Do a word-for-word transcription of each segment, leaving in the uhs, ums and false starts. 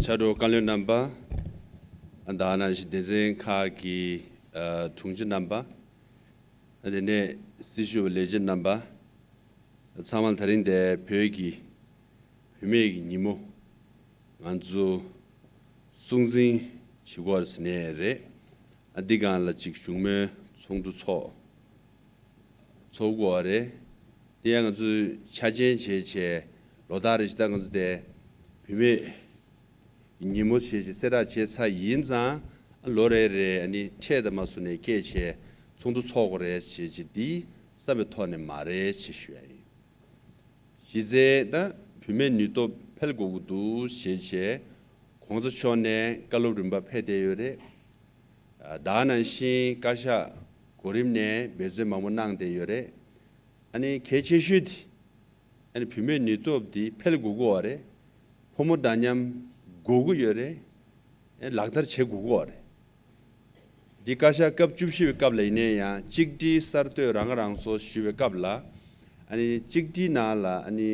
ཕྱག་རོགས་བཀའ་བློན་རྣམ་པ། ད་ག་ནང་བཞིན་སྡེ་ཚན་ཁག་གི་ཨ་དྲུང་ཆེ་རྣམ་པ། དེ་ནས་སྲི་ཞུ་བའི་ལས་བྱེད་རྣམ་པ། ཚང་མ་ལ་དེ་རིང་འདིར་བོད་ཀྱི་བུད་མེད་ཀྱི་ཉིན་མོ་ང་ཚོ་སྲུང་བརྩི་བྱེད་དགོས་ཟེར་ནས་རེད། ཨ་འདི་སྒང་ལ་ཅིག་བཞུགས་མོལ་ཚོགས་འདུ་ཚོགས་ཚོགས་དགོས་པ་རེད། དེ་ཡང་ང་ཚོས་ཆ་རྐྱེན་བྱས་བྱས་ལོ་ལྟར་རེ་བཞིན་ད་ང་ཚོ་དེ་བུད་མེད་ཉིན་མོ་བྱས་བྱས་གསལ་བསྒྲགས་བྱས་ཚར་ཡིན་ཙང་ལོ་རེ་རེ་ཨ་ནི་འཕྲལ་དུ་མ་སོང་ནས་སྐད་བྱས་ཚོགས་འདུ་ཚོགས་དགོས་རེད་བྱས་བྱས་འདི་བསམ་པའི་ཐོག་ནས་མ་རེད་ཅེས་ཞུ་ཡ་ཡིན། གཞི་རྩའི་ད་བུད་མེད་ནུས་སྟོབས་འཕེལ་དགོས་ཀྱི་འདུག་ཞེས་བྱས་གོང་ས་མཆོག་ནས་བཀའ་སློབ་རིམ་པ་ཕེབས་བསྡད་ཡོད་རེད། ད་ག་ནང་བཞིན་བཀའ་ཤག་གོ་རིམ་ནས་འབད་བརྩོན་མང་པོ་གནང་བསྡད་ཡོད་རེད། ཨ་ནི་གལ་ཆེ་ཤོས་དེ་ཨ་ནི་བུད་མེད་ནུས་སྟོབས་དེ་འཕེལ་དགོས་ཀྱི་ཡོད་རེད། ཕོ་མོ་འདྲ་མཉམ་དགོས་ཀྱི་ཡོད་རེད། ཨ་ལག་བསྟར་བྱེད་དགོས་ཀྱི་ཡོད་རེད། འདི་བཀའ་ཤག་སྐབས་བཅུ་བཞི་པའི་སྐབས་ལ་ཡིན་ན་ཡང་གཅིག་སྒྲིལ་གསར་གཏོད་རང་ཁ་རང་གསོ་ཞུ་བའི་སྐབས་ལ་ཨ་ནི་གཅིག་སྒྲིལ་ནང་ལ་ཨ་ནི་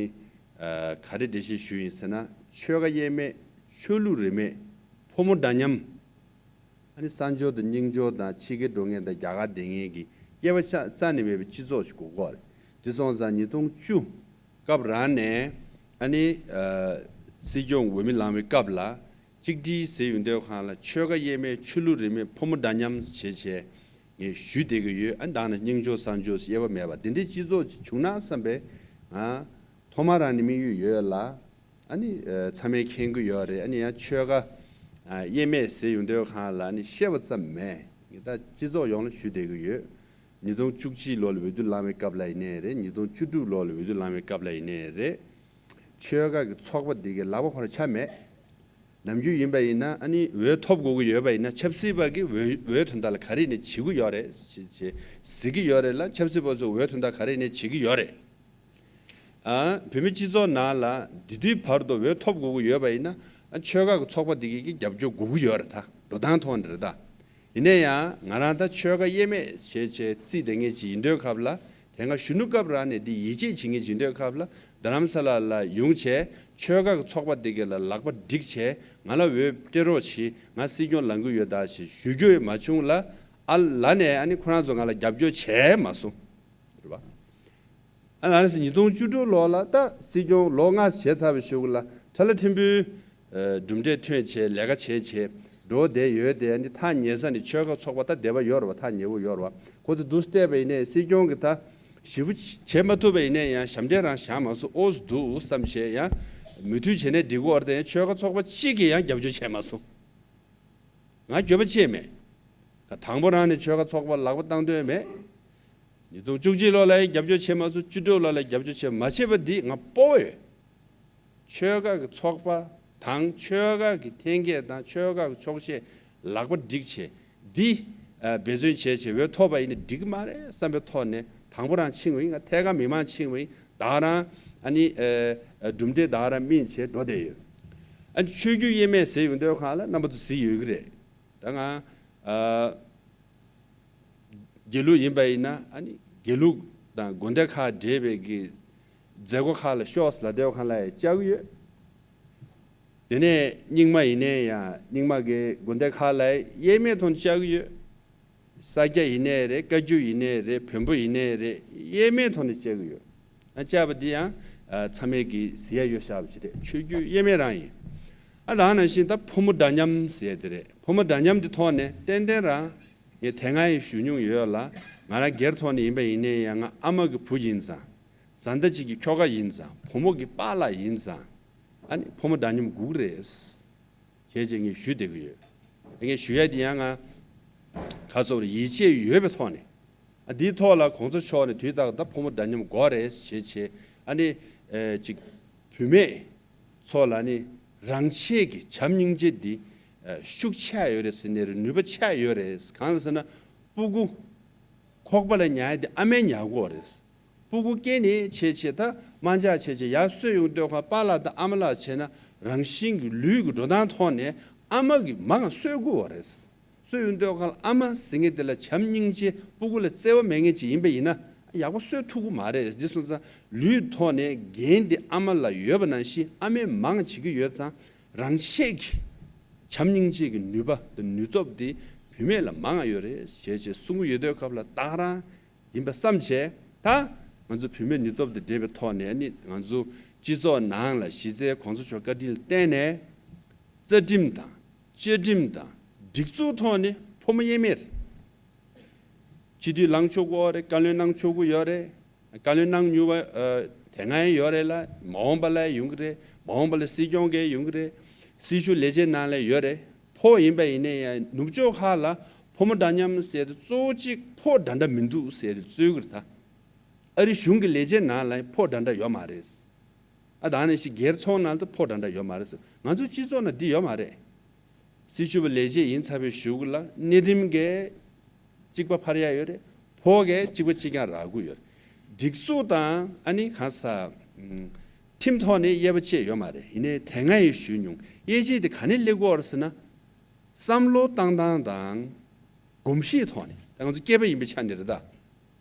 ཨ་ག་རེ་འགྲེལ་བཤད་ཞུས་ཡིན་ཟེར་ན་ཆོལ་ཁ་དབྱེ་མེད་ཆོས་ལུགས་རིས་མེད་ཕོ་མོ་འདྲ་མཉམ། ཨ་ནི་གསར་འབྱོར་དང་རྙིང་འབྱོར་དང་ཕྱི་རྒྱལ་འགྲོ་མཁན་དང་རྒྱ་གར་བསྡད་མཁན་གྱི་དབྱེ་བ་ཆ་རྩ་ནས་མེད་པའི་སྤྱི་ཚོགས་ཤིག་དགོས་ཀྱི་ཡོད་རེད། དེ་སོང་ཙང་ཉིས་སྟོང་བཅུ་སྐབས་རང་ནས་ཨ་ནི་ཨ་སྲིད་སྐྱོང་འོས་མི་ལངས་པའི་སྐབས་ལ་གཅིག་སྒྲིལ་ཟེར་ཡོང་དུས་སྒང་ལ་ཆོལ་ཁ་དབྱེ་མེད་ཆོས་ལུགས་རིས་མེད་ཕོ་མོ་འདྲ་མཉམ་བྱས་བྱས་ངས་ཞུས་བསྡད་ཀྱི་ཡོད། ཨ་ནི་ད་ནི་རྙིང་འབྱོར་གསར་འབྱོར་ཟེར་དབྱེ་བ་མེད་པ་དེ་འདྲའི་སྤྱི་ཚོགས་ཅིག་བྱུང་ན་བསམ་པའི་ང་ཐོག་མ་རང་ནས་དམིགས་ཡུལ་ཡོད་ལ། ཨ་ནི་ཨ་ཚང་མས་མཁྱེན་གྱི་ཡོད་རེད། ཨ་ནི་ཡང་ཆོལ་ཁ་ཨ་དབྱེ་མེད་ཟེར་ཡོང་དུས་སྒང་ལ་ཨ་ནི་བཤད་པ་ཙམ་མེད། ངས་ད་སྤྱི་ཚོགས་ཡོངས་ལ་ཞུ་བསྡད་ཀྱི་ཡོད། ཉིས་སྟོང་བཅུ་གཅིག་ལོ་ལ་འོས་བསྡུ་ལངས་པའི་སྐབས་ལ་ཡིན་ནའི་རེད། ཉིས་སྟོང་བཅུ་དྲུག་ལོ་ལ་འོས་བསྡུ་ལངས་པའི་སྐབས་ལ་ཡིན་ནའི་རེད། ཆོལ་ཁ་གི་ཚོགས་པ་འདི་གའི་ལག་པ་ཁོ་རང་ཆག་མེད། ནམ་རྒྱུན་ཡིན་པ་ཡིན་ན་ཨ་ནི་འོས་ཐོབ་དགོས་ཀྱི་ཡོད་པ་ཡིན་ན་ཆབ་སྲིད་པ་གི་འོས་འོས་དོན་དག་ལ་ག་རེ་ནས་བྱེད་ཀྱི་ཡོད་རེད་ཅེས་ཅེས་ཟེར་གྱི་ཡོད་རེད་ལ། ཆབ་སྲིད་པ་ཚོ་འོས་དོན་དག་ག་རེ་ནས་བྱེད་ཀྱི་ཡོད་རེད། ཨ་བོད་མི་སྤྱི་ཚོགས་ནང་ལ་དེ་དུས་བར་དུ་འོས་ཐོབ་དགོས་ཀྱི་ཡོད་པ་ཡིན་ན་ཨ་ཆོལ་ཁ་གི་ཚོགས་པ་དེ་གའི་གི་རྒྱབ་སྐྱོར་དགོས་ཀྱི་ཡོད་རེད། ད་འགྲོ་སྟངས་ཐོག་ནས་རེད་ད། ཡིན་ན་ཡང་ང་རང་ད་ཆོལ་ཁ་དབྱེ་མེད་བྱས་བྱས་རྩིས་བསྡད་མཁན་ཅིག་ཡིན་དུས་སྐབས་ལ་དེ་སྔ་གཞོན་ནུ་སྐབས་རང་ནས་འདི་ཡིད་ཆེས་བྱེད་མཁན་ཅིག་ཡིན་དུས་སྐབས་ལ་རྡ་རམ་ས་ལ་ལ་ཡོང་བྱས་ཆོལ་ཁ་གི་ཚོགས་པ་དེ་གའི་ལ་ལག་པ་བསྒྲིགས་བྱས་ང་ལ་འོས་སྤྲད་རོགས་བྱེད། ང་སྲིད་སྐྱོང་ལངས་ཀྱི་ཡོད་ད་ཞེས་ཞུ་རྒྱུ་མ་བྱུང་ལ། ཨ་ལ་ནས་ཨ་ནི་ཁོ་རང་ཚོ་ང་ལ་རྒྱབ་སྐྱོར་བྱས་མ་སོང་། རེད་པ། ཨ་ནི་ཨ་ནི་སི་ཉིས་སྟོང་བཅུ་དྲུག་ལོ་ལ་ད་སྲིད་སྐྱོང་ལོ་ལྔ་བྱས་ཚར་བའི་གཞུག་ལ་ཁྲ་ལ་ཕྲན་བུའི་ཨ་གྲུབ་འབྲས་ཐོན་བྱས་ལས་ཀ་བྱས་བྱས་འགྲོ་བསྡད་ཡོད་དེ། ཨ་ནི་ཐག་ཉེ་ས་ནས་ཆོལ་ཁ་ཚོགས་པ་ད་དད་པ་ཡོད་རེད་བ། ཐག་ཉེ་བོ་ཡོད་རེད་བ། ཁོ་ཚོ་འདུག་བལྟས་པ་ཡིན་ནའི་སྲིད་སྐྱོང་གི་ད་ཞེ་པོ་བྱས་མ་ཐུབ་པ་ཡིན་ནའི་ཡང་ཞབས་འདྲེན་རང་བཞག་མ་སོང་། ཨོ་སི་འདུག་བསམ་བྱས་ཡང་མོས་མཐུན་བྱས་ནས་འགྲིག་གི་ཡོད་རེད་དེ། ཆོལ་ཁ་ཚོགས་པ་གཅིག་གིས་ཡང་རྒྱབ་སྐྱོར་བྱས་མ་སོང་། ང་འགྱོད་པ་ཅི་ཡང་མེད། དང་པོ་རང་ནས་ཆོལ་ཁ་ཚོགས་པ་ལག་པ་བཏང་འདོད་མེད། ཉིས་སྟོང་བཅུ་གཅིག་ལོ་ལ་ཡང་རྒྱབ་སྐྱོར་བྱས་མ་སོང་། བཅུ་དྲུག་ལོ་ལ་རྒྱབ་སྐྱོར་བྱས་མ་བྱས་པ་འདི་ང་སྤོབས་པ་ཡོད། ཆོལ་ཁ་གི་ཚོགས་པ་དང་ཆོལ་ཁ་གི་འཐེན་འཁྱེར་དང་ཆོལ་ཁ་གི་ཕྱོགས་ཞེན་ལག་པ་བསྒྲིགས་བྱས་འདི་ཨ་འབད་བརྩོན་བྱས་བྱས་འོས་ཐོབ་པ་ཡིན་ན་འགྲིག་གི་མ་རེད་བསམ་པའི་ཐོག་ནས་དང་པོ་རང་ཕྱིན་པ་ཡིན། ང་ཐད་ཀར་མི་མང་ཕྱིན་པ་ཡིན། ད་རང་ཨ་ནི་ཨ་ཨ་གྲུབ་འབྲས་ད་རང་སྨིན་བྱས་འགྲོ་བསྡད་ཡོད། ཨ་ནི་ཆོས་བརྒྱུད་དབྱེ་མེད་ཟེར་ཡོང་དུས་སྒང་ལ་རྣམ་པ་ཚོ་གཟིགས་ཡོད་ཀྱི་རེད། ད་ང་ཨ་དགེ་ལུགས་ཡིན་པ་ཡིན་ན་ཨ་ནི་དགེ་ལུགས་དང་དགོན་སྡེ་ཁག་འདྲེས་པའི་གི་མཛད་སྒོ་ཁག་ལ་ཤོག་ཟེར་ལབ་དུས་སྒང་ལ་ཡང་བཅར་གྱི་ཡོད། དེ་ནས་རྙིང་མ་ཡིན་ནའི་ཡང་རྙིང་མ་གི་དགོན་སྡེ་ཁག་ལ་དབྱེར་མེད་ཐོག་ནས་བཅར་གྱི་ཡོད། ས་སྐྱ་ཡིན་ནའི་རེད། བཀའ་བརྒྱུད་ཡིན་ནའི་རེད། བོན་པོ་ཡིན་ནའི་རེད། དབྱེར་མེད་ཐོག་ནས་བཅར་གྱི་ཡོད། ཨ་བཅར་བ་འདི་ཡང་ཨ་ཚང་མས་ཀྱིས་གཟིགས་ཡ་ཡོད་ཤག་པ་ཅིག་རེད། ཆོས་བརྒྱུད་དབྱེར་མེད་རང་ཡིན། ཨ་ད་ནང་བཞིན་ད་ཕོ་མོ་འདྲ་མཉམ་ཟེར་ཡ་དེ་རེད། ཕོ་མོ་འདྲ་མཉམ་འདི་ཐོག་ནས་ཏན་ཏན་རང་ངས་དེ་སྔ་ཡང་ཞུ་མྱོང་ཡོད་ལ། ང་རང་སྒེར་ཐོག་ནས་ཡིན་པ་ཡིན་ནའི་ཡང་ང་ཨ་མ་གི་བུ་ཡིན་ཙང་། བཟའ་ཟླ་གཅིག་གི་ཁྱོ་ག་ཡིན་ཙང་། བུ་མོ་གི་པཱ་ལགས་ཡིན་ཙང་། ཨ་ནི་ཕོ་མོ་འདྲ་མཉམ་དགོས་ཀྱི་རེད། བྱས་བྱས་ངས་ཞུས་བསྡད་ཀྱི་ཡོད། ངས་ཞུ་ཡ་དེ་ཡང་ང་ཁ་སོགས་རེ་ཡིད་ཆེས་ཡོད་པའི་ཐོག་ནས། ཨ་འདིའི་ཐོག་ལ་གོང་ས་མཆོག་ནས་དུས་རྟག་ཏུ་ཕོ་མོ་འདྲ་མཉམ་དགོས་རེད་བྱས་བྱས། ཨ་ནི་ཨེ་ཅིག་བུད་མེད་ཚོ་ལ་ནི་རང་ཆས་ཀྱི་བྱམས་སྙིང་རྗེ་འདི་ཨེ་ཤུགས་ཆག་ཡོད་རེད་ཟེར་ནས་རེད། ནུས་པ་ཆག་ཡོད་རེད། གང་ལ་ཟེར་ན་སྤུ་གུ་ཁོག་པ་ལ་ཉར་ཡ་དེ་ཨ་མས་ཉར་དགོས་རེད། སྤུ་གུ་སྐྱེས་ནས་བྱས་བྱས་ད་དམར་འབྱར་བྱས་བྱས་ཡར་གསོས་ཡོང་དུས་སྒང་པཱ་ལགས་དང་ཨ་མ་ལགས་བྱས་ན་རང་བཞིན་གྱི་ལུས་ཀྱི་འགྲོ་སྟངས་ཐོག་ནས་ཨ་མ་གིས་མར་གསོས་དགོས་པ་རེད། གསོས་ཡོང་དུས་སྒང་ཨ་མ་ཟེར་མཁན་དེ་ལ་བྱམས་སྙིང་རྗེ་སྤུ་གུ་ལ་བརྩེ་བ་མེད་མཁན་ཅིག་ཡིན་པ་ཡིན་ན་ཡག་པོ་གསོས་ཐུབ་ཀྱི་མ་རེད། འདི་སོང་ཙང་ལུས་ཐོག་ནས་འགན་དེ་ཨ་མ་ལ་ཡོད་པ་ནང་བཞིན་ཨ་མས་མང་བྱེད་ཀྱི་ཡོད་ཙང་། རང་ཆས་ཀྱི་བྱམས་སྙིང་རྗེ་གི་ནུས་པ་དང་ནུས་སྟོབས་དེ་བུད་མེད་ལ་མང་ང་ཡོད་རེད་ཞེས་བྱས་གསུང་གི་ཡོད་དུས་སྐབས་ལ་ད་ག་རང་ཡིན་པ་བསམ་བྱས། ད་ང་ཚོ་བུད་མེད་ནུས་སྟོབས་དང་འབྲེལ་བའི་ཐོག་ནས་ནི་ང་ཚོ་སྤྱི་ཚོགས་ནང་ལ་གཞི་རྩའི་གོང་ས་མཆོག་བཀའ་དྲིན་ལ་བརྟེན་ནས་རྩ་ཁྲིམས་དང་བཅའ་ཁྲིམས་དང་སྒྲིག་འཛུགས་ཐོག་ནས་ཕོ་མོ་དབྱེར་མེད་རེད། སྤྱི་འཐུས་ལངས་ཆོག་གི་ཡོད་རེད། བཀའ་བློན་གནང་ཆོག་གི་ཡོད་རེད། བཀའ་བློན་གནང་མྱོང་བ་ཨ་དེ་སྔ་ཡང་ཡོད་རེད་ལ། མ་འོངས་པ་ལ་ཡོང་གི་རེད། མ་འོངས་པ་ལ་སྲིད་སྐྱོང་གིས་ཡོང་གི་རེད། སྲི་ཞུ་ལས་བྱེད་ནང་ལ་ཡོད་རེད། ཕོ་ཡིན་པ་ཡིན་ནའི་ཡང་ནུབ་ཕྱོགས་ཁག་ལ་ཕོ་མོ་འདྲ་མཉམ་ཟེར་དེ་གཙོ་བོ་གཅིག་ཕོ་འདྲ་འདྲ་མི་འདུག་ཟེར་དེ་རྩོད་གི་རེད་ད། ཨ་རི་གཞུང་གི་ལས་བྱེད་ནང་ལ་ཕོ་འདྲ་འདྲ་ཡོད་མ་རེད། ཨ་ད་ནི་ཞིག་སྒེར་ཚོགས་ནང་དུ་ཕོ་འདྲ་འདྲ་ཡོད་མ་རེད་ཟེར། ང་ཚོ་སྤྱི་ཚོགས་ནང་འདི་ཡོད་མ་རེད། སྲི་ཞུ་བ་ལས་བྱེད་ཡིན་ཚར་བའི་གཞུག་ལ་གནས་རིམ་གྱི་གཅིག་པ་འཕར་ཡ་ཡོད་རེད། ཕོ་གས་གཅིག་པ་གཅིག་རྐྱང་རག་གི་ཡོད་རེད། སྒྲིག་འཛུགས་དང་ཨ་ནི་གང་ས་ཁྲིམས་ཐོག་ནས་དབྱེ་བ་ཕྱེ་ཡོད་མ་རེད། ཡིན་ནའི་དེ་སྔ་ཡི་ཞུས་མྱོང་། དབྱེ་དཔྱད་དེ་ག་ནས་སླེབས་ཀྱི་ཡོད་རེད་ཟེར་ན། བསམ་བློ་བཏང་སྟངས་དང་གོམས་གཤིས་ཐོག་ནས། ད་ང་ཚོ་སྐྱེས་པ་ཡིན་པའི་ཆ་ནས་རེད་ད།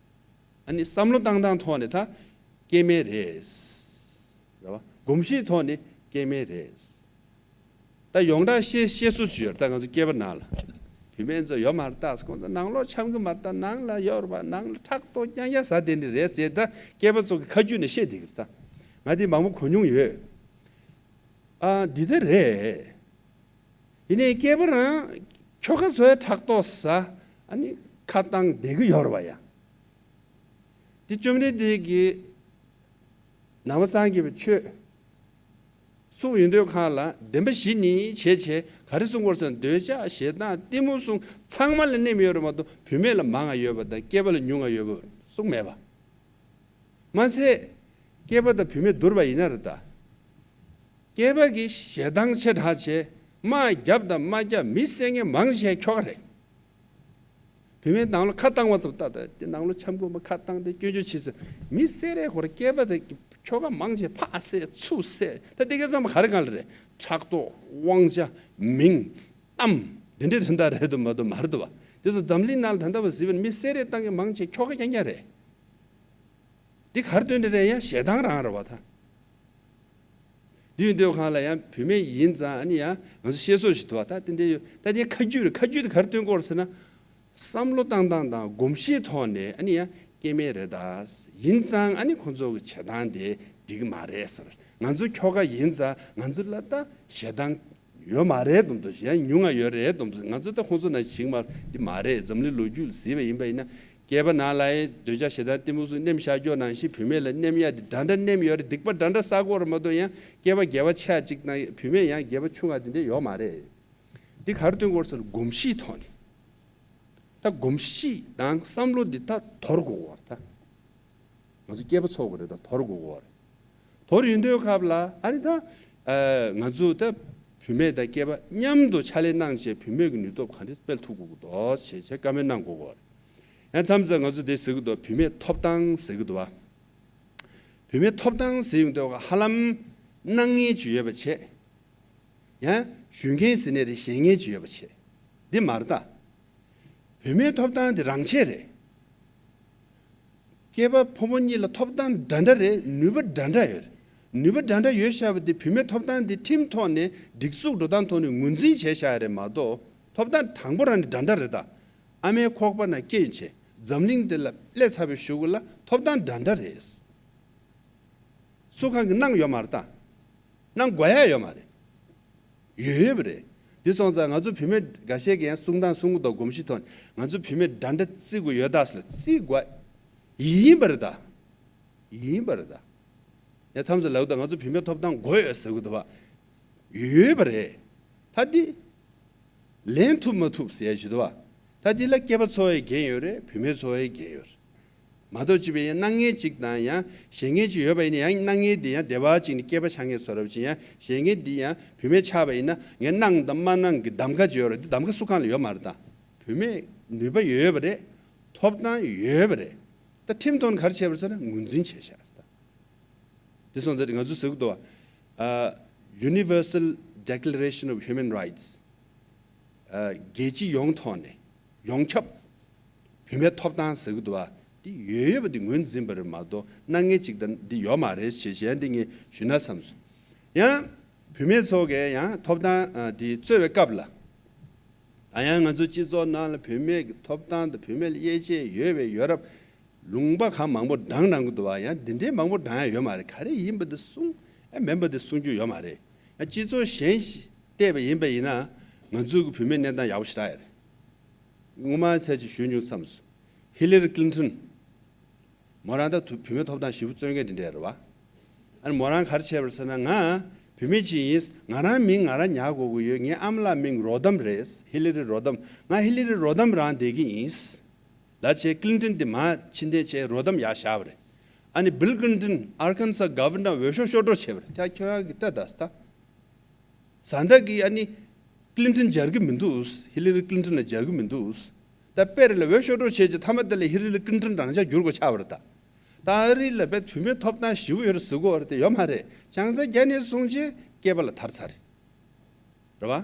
ཨ་ནི་བསམ་བློ་བཏང་སྟངས་ཐོག་ནས་ད་སྐྱེ་དམན་རེད། རེད་བ། གོམས་གཤིས་ཐོག་ནས་སྐྱེ་དམན་རེད། ད་ཡོངས་གྲགས་བཤད་བཤད་སྲོལ་ཅིག་ཡོད་རེད་ད། ང་ཚོ་སྐྱེས་པ་ནང་ལ་བུད་མེད་ཚོ་ཡོད་མ་རེད་ད། ཁོང་ཚོ་ནང་ལོགས་འཆམ་གི་མ་རེད་ད། ནང་ལ་ཡོད་རེད་པ། ནང་ལ་ཕྲག་དོག་རྐྱང་རྐྱང་ཟ་བསྡད་ནི་རེད་ཟེར་ད། སྐྱེས་པ་ཚོ་གི་ཁ་རྒྱུན་ནས་བཤད་བསྡད་ཀྱི་རེད་ད། ང་དེ་མང་པོ་གོ་མྱོང་ཡོད། ཨ་འདི་ལྟར་རེད། ཡིན་ནའི་སྐྱེས་པ་རང་ཁྱོ་ག་ཚོའི་ཕྲག་དོག་ཟ། ཨ་ནི་ཁ་བཏང་བསྡད་ཀྱི་ཡོད་རེད་བ་ཡ། དེ་བཅོམ་ལྡན་འདས་ཀྱིས་ནང་པ་སངས་རྒྱས་པའི་ཆོས་གསུངས་ཡོང་དུས་སྒང་ལ་བདེན་པ་བཞི་ནི་བྱས་བྱས་ག་རེ་གསུངས་པ་རེད་ཟེར་ན། འདོད་ཆགས་ཞེ་སྡང་གཏི་མུག་གསུམ་ཚང་མ་ལ་གནོད་ཡོད་རེད་མ་གཏོགས་བུད་མེད་ལ་མང་ང་ཡོད་པ་དང་སྐྱེས་པ་ལ་ཉུང་ང་ཡོད་པ་གསུངས་མེད་པ། མ་ཟད། སྐྱེས་པ་དང་བུད་མེད་བསྡུར་བ་ཡིན་ན་རེད་ད། སྐྱེས་པ་གི་ཞེ་སྡང་ཆེ་དྲགས་བྱས་དམག་རྒྱབ་དང་དམག་རྒྱབ་མི་བསད་མཁན་མང་ཆེ་ཁྱོ་ག་རེད། བུད་མེད་ནང་ལོགས་ཁ་བཏང་བ་ཙམ་ལྟ་ད། དེ་ནང་ལོགས་འཆམ་གོམས་པ་ཁ་བཏང་དེ་སྐྱོན་བརྗོད་བྱེད་ཟེར། མི་བསད་རེད་ཁོ་རེ། སྐྱེས་པ་དེ་ཁྱོ་ག་མང་ཆེ་ཕག་བསད་ཚུར་བསད་ད། དེ་ག་ཚང་མ་ག་རེ་གང་ལ་རེད། ཕྲག་དོག་དབང་ཆ་མིང་གཏམ་དེ་འདྲའི་དོན་དག་རེད་དོ་མ་གཏོགས་མ་རེད་དོ་བ། དེ་ཚོ་འཛམ་གླིང་ནང་ལ་ད་ལྟ་བ་གཟིགས་པ་ན་མི་བསད་རེས་བཏང་མཁན་མང་ཆེ་ཁྱོ་ག་རྐྱང་རྐྱང་རེད། འདི་གར་སྟོན་ཏེ་རེད། ཡང་ཞེ་སྡང་རང་རེད་བ་ད། འདི་ཡིན་དུས་སྒང་ལ་ཡང་བུད་མེད་ཡིན་ཙང་ཨ་ནི་ཡང་ང་ཚོ་བཤད་སྲོལ་ཞིག་འདུག་བ་ད། དེ་འདྲའི་ཡོད་ད། དེ་ཁ་རྒྱུན་རེད། ཁ་རྒྱུན་དེ་གར་སྟོན་གྱི་ཡོད་རེད་ཟེར་ན། བསམ་བློ་བཏང་སྟངས་དང་གོམས་གཤིས་ཐོག་ནས་ཨ་ནི་ཡང་སྐྱེ་དམན་རེད་ད། ཡིན་ཙང་ཨ་ནི་ཁོང་ཚོ་གི་བྱེད་སྟངས་དེ་འགྲིག་གི་མ་རེད་ཟེར། ང་ཚོ་ཁྱོ་ག་ཡིན་ཙང་ང་ཚོ་ལ་ད་ཞེ་སྡང་ཡོད་མ་རེད་འདུག་འདུག་ཡང་ཉུང་ང་ཡོད་རེད་འདུག་འདུག་ང་ཚོ་ད་ཁོང་ཚོ་ནང་བཞིན་མ་འདི་མ་རེད། འཛམ་གླིང་ལོ་རྒྱུས་ལ་གཟིགས་པ་ཡིན་པ་ཡིན་ན། སྐྱེས་པ་ནང་ལ་ཡང་འདོད་ཆགས་ཞེ་སྡང་གཏི་མུག་གསུམ་ནེམ་བཞག་རྒྱུ་ནང་བཞིན་བུད་མེད་ལ་ནེམ་ཡ་དེ་འདྲ་འདྲ་ནེམ་ཡོད་རེད། སྡིག་པ་འདྲ་འདྲ་བསགས་ཀྱི་ཡོད་རེད་མ་གཏོགས། ཡང་སྐྱེས་པ་དགེ་བ་ཆེ་གཅིག་དང་བུད་མེད་ཡང་དགེ་བ་ཆུང་ང་དེ་འདྲ་ཡོད་མ་རེད། འདི་གར་སྟོན་གྱི་ཡོད་རེད་ཟེར་ན་གོམས་གཤིས་ཐོག་ནས། ད་གོམས་གཤིས་དང་བསམ་བློ་འདི་ད་དོར་དགོས་ཀྱི་ཡོད་རེད་ད། ང་ཚོ་སྐྱེས་པ་ཚོ་གི་རེད་ད། དོར་དགོས་ཀྱི་ཡོད་རེད། དོར་ཡོང་དུས་སྐབས་ལ་ཨ་ནི་ད་ཨ་ང་ཚོ་ད་བུད་མེད་དང་སྐྱེས་པ་མཉམ་དུ་ཕྱག་ལས་གནང་བྱས་བུད་མེད་ཀྱི་ནུས་སྟོབས་ག་འདྲས་སྤེལ་ཐུབ་དགོས་ཀྱི་འདུག་ཞེས་བྱས་བཀའ་མོལ་གནང་དགོས་ཀྱི་ཡོད་རེད། ཡང་མཚམས་མཚམས་ང་ཚོ་འདི་ཟེར་གྱི་འདུག་བུད་མེད་ཐོབ་ཐང་ཟེར་གྱི་འདུག་བ། བུད་མེད་ཐོབ་ཐང་ཟེར་ཡོང་དུས་ཧ་ལམ་སྣང་ངེས་ཅིག་ཡོད་པ་བྱས། ཡང་ཞུ་མཁན་ཟེར་ནའི་རེད། བཞེངས་མཁན་ཅིག་ཡོད་པ་བྱས། འདི་མ་རེད་ད། བུད་མེད་ཐོབ་ཐང་དེ་རང་ཆས་རེད། སྐྱེས་པ་ཕོ་མོ་གཉིས་ལ་ཐོབ་ཐང་འདྲ་འདྲ་རེད། ནུས་པ་འདྲ་འདྲ་ཡོད་རེད། ནུས་པ་འདྲ་འདྲ་ཡོད་བཞག་པ་དེ་བུད་མེད་ཐོབ་ཐང་དེ་ཁྲིམས་ཐོག་ནས་སྒྲིག་འཛུགས་འགྲོ་སྟངས་ཐོག་ནས་ངོས་འཛིན་བྱས་བཞག་ཡ་རེད་མ་གཏོགས། ཐོབ་ཐང་དང་པོ་རང་ནས་འདྲ་འདྲ་རེད་ད། ཨ་མའི་ཁོག་པ་ན་སྐྱེས་བྱས་འཛམ་གླིང་འདི་ལ་སླེབས་ཚར་བའི་གཞུག་གུ་ལ་ཐོབ་ཐང་འདྲ་འདྲ་རེད། སུ་གང་གིས་གནང་ཡོད་མ་རེད་ད། གནང་དགོས་ཡ་ཡོད་མ་རེད། ཡོད་ཡོད་པ་རེད། འདི་སོང་ཙང་ང་ཚོ་བུད་མེད་འགའ་ཤས་ཀྱིས་ཡང་གསུང་སྟངས་གསུང་གི་འདུག་གོམས་གཤིས་ཐོག་ནས་ང་ཚོ་བུད་མེད་འདྲ་འདྲ་བརྩི་དགོས་ཡོད་ད་ཟེར་ལ། བརྩི་དགོས་ཡིན་པ་རེད་ད། ཡིན་པ་རེད་ད། ཡང་མཚམས་སུ་ལབ་ད། ང་ཚོ་བུད་མེད་ཐོབ་ཐང་དགོས་ཡོད་ཟེར་གི་འདུག་བ། ཡོད་པ་རེད། ད་འདི་ལེན་ཐུབ་མ་ཐུབ་ཟེར་ཡ་ཞིག་འདུག་བ། ད་འདི་ལ་སྐྱེས་པ་ཚོ་ཡི་འགན་ཡོད་རེད། བུད་མེད་ཚོ་ཡི་འགན་ཡོད་རེད། མ་གཏོགས་ཅི་བས་ཡང་སྣང་ངེས་ཅིག་དང་ཡང་བཞེངས་མཁན་ཅིག་ཡོད་པ་ཡིན་ན། ཡང་སྣང་ངེས་འདི་ཡང་སྡེ་བ་ཅིག་ནས་སྐྱེས་པ་ཆགས་མཁན་བཟོ་འདྲ་ཅིག་ཡང་བཞེངས་མཁན་འདི་ཡང་བུད་མེད་ཆགས་པ་ཡིན་ན་ངས་གནང་དང་མ་གནང་གི་གདམ་ག་ཅིག་ཡོད་རེད། འདི་གདམ་ག་སུ་གང་ལ་ཡོད་མ་རེད་ད། བུད་མེད་ནུས་པ་ཡོད་པ་རེད། ཐོབ་ཐང་ཡོད་པ་རེད། ད་ཁྲིམས་ཐོག་ནས་ག་རེ་བྱས་པ་རེད་ཟེར་ན་ངོས་འཛིན་བྱས་བཞག་རེད་ད། དེ་སོང་ཙང་ང་ཚོས་ཟེར་གི་འདུག་བ། ཨ། Universal Declaration of Human Rights། ཨ། རྒྱལ་སྤྱི་ཡོངས་ཐོག་ནས་ཡོངས་ཁྱབ་བུད་མེད་ཐོབ་ཐང་ཟེར་གི་འདུག་བ། འདི་ཡོད་ཡོད་པ་འདི་ངོས་འཛིན་པ་རེད་མ་གཏོགས་སྣང་ངེས་ཅིག་དང་འདི་ཡོད་མ་རེད་ཞེས་གཞན་འདི་ངས་ཞུ་ན་བསམ་སོང་། ཡང་། བུད་མེད་ཚོ་གས་ཡང་ཐོབ་ཐང་ཨ་འདི་རྩོད་པའི་སྐབས་ལ། ད་ཡང་ང་ཚོ་སྤྱི་ཚོགས་ནང་ལ་བུད་མེད་ཀྱི་ཐོབ་ཐང་དང་བུད་མེད་ལ་དབྱེ་འབྱེད་ཡོད་པའི་ཡོད་རབས་ལུང་པ་གང་མང་པོ་བགྲངས་གནང་གི་འདུག་བ། ཡང་འདི་འདྲའི་མང་པོ་བགྲངས་ཡ་ཡོད་མ་རེད། ག་རེ་ཡིན་པ་འདི་གསུང་ཨེ་མིན་པ་འདི་གསུང་རྒྱུ་ཡོད་མ་རེད། ཡང་སྤྱི་ཚོགས་གཞན་ཞིག་བལྟས་པ་ཡིན་པ་ཡིན་ན་ང་ཚོའི་གི་བུད་མེད་གནས་སྟངས་ཡག་པོ་ཞེ་དྲག་ཡོད་རེད། སྔོན་མ་ཚད་ཅིག་ཞུས་མྱོང་བསམ་སོང་། ཧི་ལི་རི་ཀླིན་ཊོན། མོ་རང་ད་དུ་བུད་མེད་ཐོབ་ཐང་ཞེ་པོ་རྩོད་མཁན་དེ་འདྲ་རེད་བ། ཨ་ནི་མོ་རང་ག་རེ་བྱས་པ་རེད་ཟེར་ན། ང་བུད་མེད་ཅིག་ཡིན། ང་རང་མིང་ང་རང་ཉར་དགོས་ཀྱི་ཡོད། ངའི་ཨ་མ་ལགས་མིང་རོ་དམ་རེད། ཧི་ལི་རི་རོ་དམ། ང་ཧི་ལི་རི་རོ་དམ་རང་བསྡད་ཀྱི་ཡིན་ལབ་བྱས། ཀླིན་ཊོན་དེ་མར་ཕྱིར་འཐེན་བྱས་རོ་དམ་ཡར་བཞག་པ་རེད། ཨ་ནི་བིལ་ཀླིན་ཊོན་ཨར་ཁན་སཱ་གྷ་ཝར་ནར་འོས་ཤོག་ཤོར་འགྲོ་བྱས་པ་རེད། ད་ཁྱོད་རང་གིས་ལྟ་ད་ད། བཟའ་ཟླ་གིས་ཨ་ནི་ཀླིན་ཊོན་སྦྱར་གི་མི་འདུག་ཧི་ལི་རི་ཀླིན་ཊོན་ལ་སྦྱར་གི་མི་འདུག་ད་དཔེར་ལ་འོས་ཤོར་འགྲོ་བྱས་ཀྱི་མཐའ་མ་དེ་ལ་ཧི་ལི་རི་ཀླིན་ཊོན་རང་འཇགས་འགྱུར་དགོས་ཆགས་པ་རེད་ད། ད་ཨ་རི་ལ་དཔེ་བུད་མེད་ཐོབ་ཐང་ཞེ་པོ་ཡོད་རེད་ཟེར་གོ་རེད་དེ་ཡོད་མ་རེད། ཆང་ས་བརྒྱབ་ནས་བཟུང་བྱས་སྐེད་པ་ལ་དར་ཚར་རེད། རེད་བ།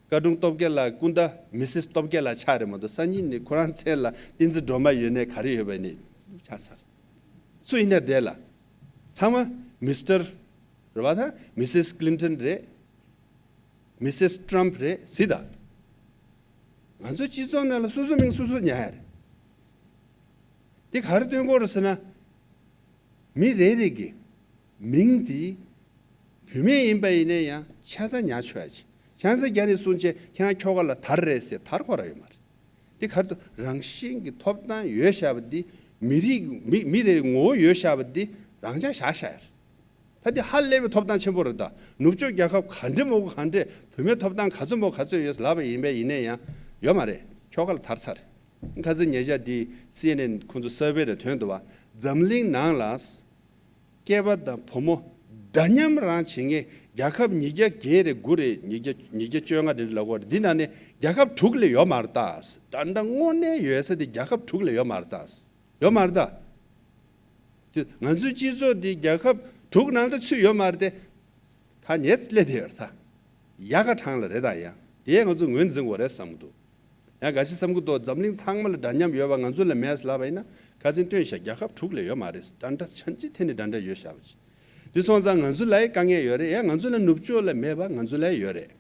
བཀའ་དྲུང་སྟོབས་རྒྱལ་ལགས་སྐུ་ཟླ་མི་སིས་སྟོབས་རྒྱལ་ལགས་ཆགས་རེད་མ་གཏོགས་སང་ཉིན་ནས་ཁོ་རང་མཚན་ལ་བསྟན་འཛིན་སྒྲོལ་མ་ཡོད་ནས་ག་རེ་ཡོད་པ་ནས་ཆགས་ཚར། སུ་ཡིན་ན་བསྡད་ལ། ཚང་མ་མི་སི་ཊར་རེད་བ། ད་མི་སིས་ཀླིན་ཊོན་རེད། མི་སིས་ཊྲམ་པ་རེད་ཟེར་ད། ང་ཚོའི་སྤྱི་ཚོགས་ནང་ལ་སོ་སོའི་མིང་སོ་སོས་ཉར་ཡ་རེད། དེ་ག་རེ་སྟོན་གྱི་ཡོད་རེད་ཟེར་ན། མི་རེ་རེ་གི་མིང་དེ་བུད་མེད་ཡིན་པ་ཡིན་ན་ཡང་ཆ་ཚང་ཉར་ཆོག་ཡ་ཅིག་ཆང་ས་བརྒྱབ་ནས་བཟུང་བྱས་ཁྱེད་རང་ཁྱོ་ག་ལ་དར་རེད་ཟེར་དར་ཁོ་རང་ཡོད་མ་རེད། དེ་ག་རེ་འདུག་རང་བཞིན་གྱི་ཐོབ་ཐང་ཡོད་བཞག་པ་འདི། མི་རིགས་མི་མི་རེ་རེ་ངོ་བོ་ཡོད་བཞག་པ་འདི་རང་འཇགས་བཞག་བཞག་ཡ་རེད། ད་འདི་ཧ་ལས་པའི་ཐོབ་ཐང་ཆེན་པོ་རེད་ད། ནུབ་ཕྱོགས་རྒྱལ་ཁབ་ག་འདྲ་མོ་ག་འདྲས་བུད་མེད་ཐོབ་ཐང་ག་ཚོད་མོ་ག་ཚོད་ཡོད་ལབ་པ་ཡིན་པས་ཡིན་ནས་ཡང་ཡོད་མ་རེད། ཁྱོ་ག་ལ་དར་ཚར། ཁ་སང་ཉེ་ཆར་འདི་སི་ཨེན་ཨེན་ཁོང་ཚོ་སར་ཝེ་རེ་ཐོན་འདུག་བ། འཛམ་གླིང་ནང་ལ་སྐྱེས་པ་དང་བུ་མོ་འདྲ་མཉམ་རང་བྱེད་མཁན་རྒྱལ་ཁབ་ཉིས་བརྒྱ་བརྒྱད་རེ་དགུ་རེ་ཉིས་བརྒྱ་ཉིས་བརྒྱ་བཅོ་ལྔ་རེ་ལབ་དགོས་རེད། འདི་ནང་ནས་རྒྱལ་ཁབ་དྲུག་ལས་ཡོད་མ་རེད་ད། ད་ལྟ་དངོས་གནས་ཡོད་ས་དེ་རྒྱལ་ཁབ་དྲུག་ལས་ཡོད་མ་རེད་ད། ཡོད་མ་རེད་ད། དེ་ང་ཚོའི་སྤྱི་ཚོགས་འདི་རྒྱལ་ཁབ་དྲུག་ནང་ལ་ཚུད་ཡོད་མ་རེད་དེ། ད་ཉེས་སླེབས་བསྡད་ཡོད་རེད་ད། ཡ་ག་གྲངས་ལ་རེད་ད་ཡ། དེ་ང་ཚོ་ངོས་འཛིན་དགོས་རེད་བསམ་གྱི་འདུག་ཡང་ག་ཅི་བསམ་གྱི་འདུག་འཛམ་གླིང་ཚང་མ་ལ་འདྲ་མཉམ་ཡོད་པ་ང་ཚོ་ལ་མེད་ལབ་པ་ཡིན་ན། ཁ་སང་སྟོན་བཞག་རྒྱལ་ཁབ་དྲུག་ལས་ཡོད་མ་རེད། འདྲ་འདྲ་ཆ་འཇིག་རྟེན་ནས་འདྲ་འདྲ་ཡོད་བཞག་པ་ཅིག་དེ་སོང་ཙང་ང་ཚོ་ལ་ཡང་དཀའ་ངལ་ཡོད་རེད། ཡང་ང་ཚོ་ལ་ནུབ་ཕྱོགས་ལ་མེད་པ་ང་ཚོ་ལ་ཡང་ཡོད་རེད།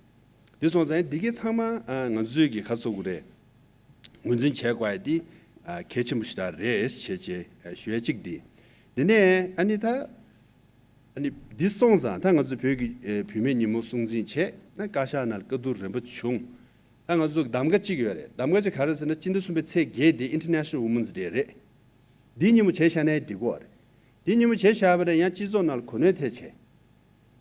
དེ་སོང་ཙང་འདི་གའི་ཚང་མ་ཨ་ང་ཚོའི་གི་ཁ་སོ་གུ་རེད། ངོས་འཛིན་བྱེད་དགོས་ཡ་འདི་ཨ་གལ་ཆེན་པོ་ཞིག་རང་རེད་བྱས་བྱས་ཨ་ཞུ་ཡ་གཅིག་འདི། དེ་ནས་ཨ་ནི་ད་ཨ་ནི་འདི་སོང་ཙང་ད་ང་ཚོ་བོད་ཀྱི་ཨ་བུད་མེད་ཉིན་མོ་སྲུང་བརྩི་བྱས་ན་བཀའ་ཤག་ནང་ལ་བཀའ་བསྡུར་རན་པོ་བྱུང་། ད་ང་ཚོ་གདམ་ག་གཅིག་ཡོད་རེད། གདམ་ག་གཅིག་ག་རེ་ཟེར་ན་སྤྱི་ཟླ་གསུམ་པའི་ཚེས་བརྒྱད་འདི་International Women's Day་རེད། འདི་ཉིན་མོ་བྱས་བཞག་ན་འགྲིག་གོ་རེད། འདི་ཉིན་མོ་བྱས་བཞག་པ་རེད། ཡང་སྤྱི་ཚོགས་ནང་ལ་གོ་གནོན་ཐེབས་བྱས།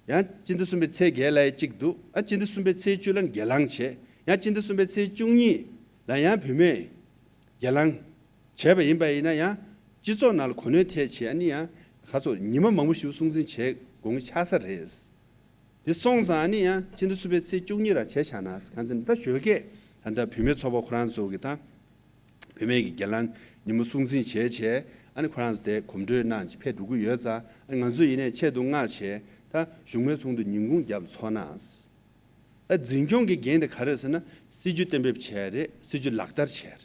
ཡང་སྤྱི་ཟླ་གསུམ་པའི་ཚེས་བརྒྱད་ལ་ཡང་གཅིག་འདུག་ཨ་སྤྱི་ཟླ་གསུམ་པའི་ཚེས་བཅུ་ལ་སྒེར་ལངས་བྱས། ཡང་སྤྱི་ཟླ་གསུམ་པའི་ཚེས་བཅུ་གཉིས་ལ་ཡང་བུད་མེད་སྒེར་ལངས་བྱས་པ་ཡིན་པ་ཡིན་ན་ཡང་སྤྱི་ཚོགས་ནང་ལ་གོ་གནོན་ཐེབས་བྱས། ཨ་ནི་ཡང་ཁ་སོ་ཉི་མ་མང་པོ་ཞིག་སྲུང་བརྩི་བྱས་དགོས་ངེས་ཆགས་ས་རེད། དེ་སོང་ཙང་ཨ་ནི་ཡང་སྤྱི་ཟླ་གསུམ་པའི་ཚེས་བཅུ་གཉིས་རང་བྱས་བཞག་ན། གང་ཟེར་ན་ད་ཞོགས་ཀས་ད་ལྟ་བུད་མེད་ཚོགས་པ་ཁོ་རང་ཚོ་གི་ད། བུད་མེད་ཀྱི་སྒེར་ལངས་ཉིན་མོ་སྲུང་བརྩི་བྱས་བྱས། ཨ་ནི་ཁོ་རང་ཚོ་དེ་གོམ་བགྲོད་གནང་བྱས་ཕེབས་འགྲོ་གི་ཡོད་ཙང་། ཨ་ནི་ང་ཚོ་ཡིན་ནའི་ཆེད་དུ་མངགས་བྱས་ད་བཞུགས་མོལ་ཚོགས་འདུ་ཉིན་གུང་བརྒྱབ་ཚོགས་གནང་། ཨ་འཛིན་སྐྱོང་གི་འགན་དེ་ག་རེ་ཟེར་ན་སྲིད་ཇུས་གཏན་འབེབས་བྱས་རེད། སྲིད་ཇུས་ལག་བསྟར་བྱས་རེད།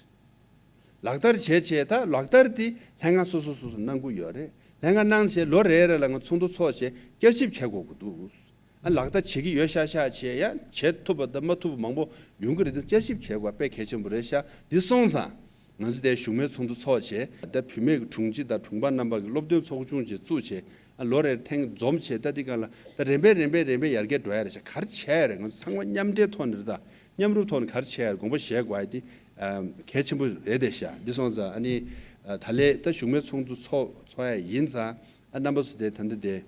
ལག་བསྟར་བྱས་བྱས་ད་ལག་བསྟར་དེ་ལྷན་ཁང་སོ་སོ་སོ་སོ་གནང་གི་ཡོད་རེད། ལྷན་ཁང་གནང་བྱས་ལོ་རེ་རེ་ལ་ང་ཚོགས་འདུ་ཚོགས་བྱས་བསྐྱར་ཞིབ་བྱེད་དགོས་ཀྱི་འདུག་ཨ་ལག་བསྟར་བྱེད་ཀྱི་ཡོད་ཤག་ཤག་བྱས་ཡང་བྱེད་ཐུབ་པ་དང་མ་ཐུབ་པ་མང་པོ་ཡོང་གི་རེད་འདུག་བསྐྱར་ཞིབ་བྱེད་དགོས་དཔེ་གལ་ཆེན་པོ་རེད་ཤག་འདི་སོང་ཙང་ང་ཚོ་དེ་བཞུགས་མོལ་ཚོགས་འདུ་ཚོགས་བྱས། ད་བུད་མེད་ཀྱི་དྲུང་ཆེ་དང་དྲུང་འཕར་རྣམ་པ་གི་སློབ་སྟོན་ཚོགས་ཆུང་ཅིག་བཙུགས་བྱས། ཨ་ལོ་རེར་ཐེངས་འཛོམས་བྱས། ད་འདི་ག་ལ་ད་རིམ་པས་རིམ་པས་རིམ་པས་ཡར་རྒྱས་འགྲོ་ཡ་རེད་ཤག་ག་རེ་བྱས་ཡ་རེད། ང་ཚོ་ཚང་མ་མཉམ་འབྲེལ་ཐོག་ནས་རེད། ད་མཉམ་རུབ་ཐོག་ནས་ག་རེ་བྱས་ཡ་རེད། དགོངས་པ་བཞེས་དགོས་ཡ་དེ་གལ་ཆེན་པོ་རེད་དེ་ཤག་འདི་སོང་ཙང་ཨ་ནི་ད་ལས་ད་བཞུགས་མོལ་ཚོགས་འདུ་ཚོགས་ཚོགས་ཡ་ཡིན་ཙང་། ཨ་རྣམ་པ་ཚོ་དེ་ད་འདི་དེ།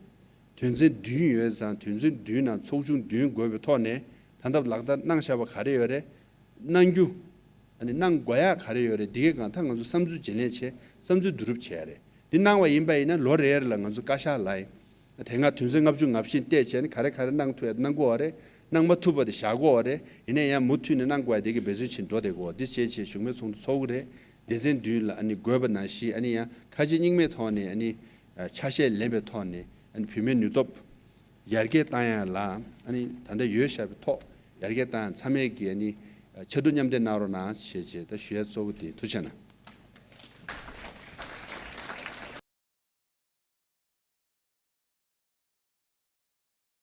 དོན་ཚན་བདུན་ཡོད་ཙང་དོན་ཚན་བདུན་ནང་ཚོགས་ཆུང་བདུན་དགོས་པའི་ཐོག་ནས་ད་ལྟ་ལག་བསྟར་གནང་བཞག་པ་ག་རེ་ཡོད་རེད། གནང་རྒྱུ། ཨ་ནི་གནང་དགོས་ཡག་ག་རེ་ཡོད་རེད། འདི་གའི་སྒང་ད་ང་ཚོ་བསམ་ཚུལ་བརྗེ་ལེན་བྱས་བསམ་ཚུལ་བསྡུ་རུབ་བྱས་རེད། འདི་གནང་བ་ཡིན་པ་ཡིན་ན་ལོ་རེ་རེ་ལ་ང་ཚོ་བཀའ་ཤག་ལ་ཡིན། དེ་སྔ་དོན་ཚན་ལྔ་བཅུ་ང་བཞི་བལྟས་བྱས་ནས་ག་རེ་ག་རེ་གནང་ཐུབ་ཡ་གནང་དགོས་པ་རེད། གནང་མ་ཐུབ་པ་དེ་བཞག་དགོས་པ་རེད། ཡིན་ན་ཡང་མུ་མཐུད་ནས་གནང་དགོས་ཡ་དེ་གའི་འབད་བརྩོན་བྱེད་འགྲོ་བསྡད་དགོས་པ་འདི་བྱས་བྱས་བཞུགས་མོལ་ཚོགས་འདུ་ཚོགས་ཀྱི་རེད། སྡེ་ཚན་བདུན་ལ་ཨ་ནི་དགོས་པ་ནང་བཞིན་ཨ་ནི་ཡང་ཁ་ཞེ་གཉིས་མེད་ཐོག་ནས་ཨ་ནི་ཆ་ཤས་ལེན་པའི་ཐོག་ནས་ཨ་ནི་བུད་མེད་ནུས་སྟོབས་ཡར་རྒྱས་བཏང་ཡ་ལ་ཨ་ནི་ད་ལྟ་ཡོད་བཞག་པའི་ཐོག་ཡར་རྒྱས་བཏང་ཡ་ཚང་མས་ཀྱིས་ཨ་ནི་ཕྱར་གྲུ་མཉམ་འདེགས་གནང་རོགས་གནང་ཞེས་བྱས་ད་ཞུ་ཡ་གཙོ་བོ་དེ། ཐུགས་རྗེ་གནང་།